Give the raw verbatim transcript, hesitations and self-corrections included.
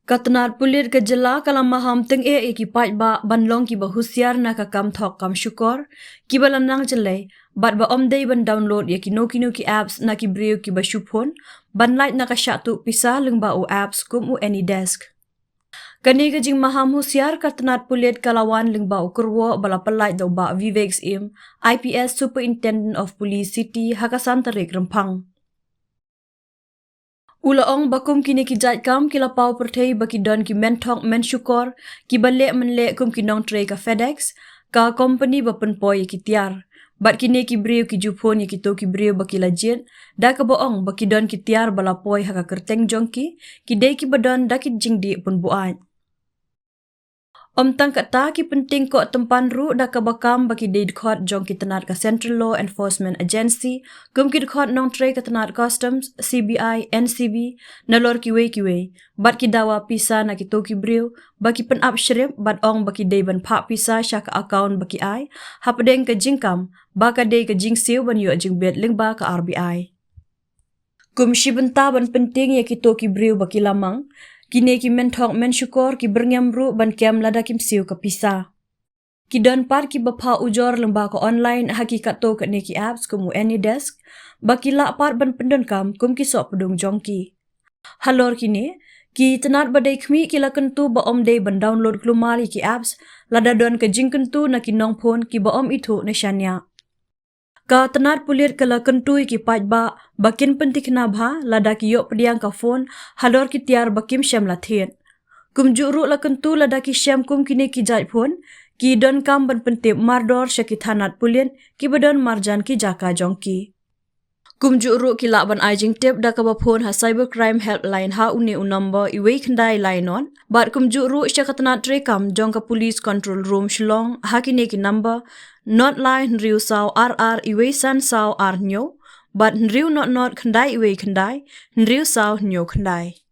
Ka tnat pulit ka jylla ka la maham tyngeh ïa ki paidbah ban long kiba husiar na ka kam thok kam shukor, kiba la nang jyllei, bad ba ym dei ban download ïa kino kino ki apps na ki briew kiba shu phone, ban lait na ka shah tuh pisa lyngba u apps kum u AnyDesk. Kane ka jingmaham husiar ka tnat pulit ka la wan lyngba u kyrwoh ba la pyllait da u Bah Vivek Syiem, I P S Superintendent of Police City, ha ka san tarik Rymphang. U la ong ba kum kine ki jait kam ki la paw pyrthei ba ki don ki menthok menshukor, kiba leh mynleh kum ki nongtrei ka FedEx, ka kompani ba pynpoi ïa ki tiar. Bad kine ki briew ki ju phone ïa kito ki briew ba ki la jied, da kaba ong ba ki don ki tiar ba la poi ha ka kyrteng jong ki, ki dei kiba don da ki jingdih pynbuaid. Ym tang katta, ki pynting koh tympan ruh da kaba kam ba ki dei dkhot jong ki tnat ka Central Law Enforcement Agency, kum ki dkhot nongtrei ka tnat Customs, C B I, N C B, nalor kiwei kiwei. Bad ki dawa pisa na kito ki briew ba ki pynap shrip bad ong ba ki dei ban phah pisa sha ka account ba ki ai, hapdeng ka jingkam ba ka dei ka jingsiew ban ïoh jingbit lyngba ka R B I. Kum shi bynta ban pynting ïa kito ki briew ba ki la mang, kine ki menthok menshukor ki byrngem ruh ban kem lada kim siew ka pisa. Ki don pat kiba phah ujor lyngba ka online ha ki katto katne ki apps kum u AnyDesk, ba ki lah pat ban pyndonkam kum ki sohpdung jong ki. Halor kine, ki tnat ba dei khmih ki la kyntu ba ym dei ban download kulmar ïa ki apps lada don ka jingkyntu na ki nongphone kiba ym ithuh ne shaniah. Ka tnat pulit ka la kyntu ïa ki paidbah ba kin pyntikna bha lada ki ïoh pdiang ka phone halor ki tiar ba kim shem la thied. Kumjuh ruh la kyntu lada ki shem kum kine ki jait phone, ki donkam ban pyntip mardor sha ki tnat pulit kiba don marjan ki jaka jong ki. Kumjuh ruh ki lah ban ai jingtip da kaba phone ha Cybercrime Helpline ha une u number iwei khyndai lai not, bad kumjuh ruh sha ka tnat treikam jong ka Police Control Room Shillong ha kine ki number: not lai hynriew saw ar ar iwei san saw ar hynñiew, bad hynriew not not khyndai iwei khyndai hynriew saw hynñiew khyndai.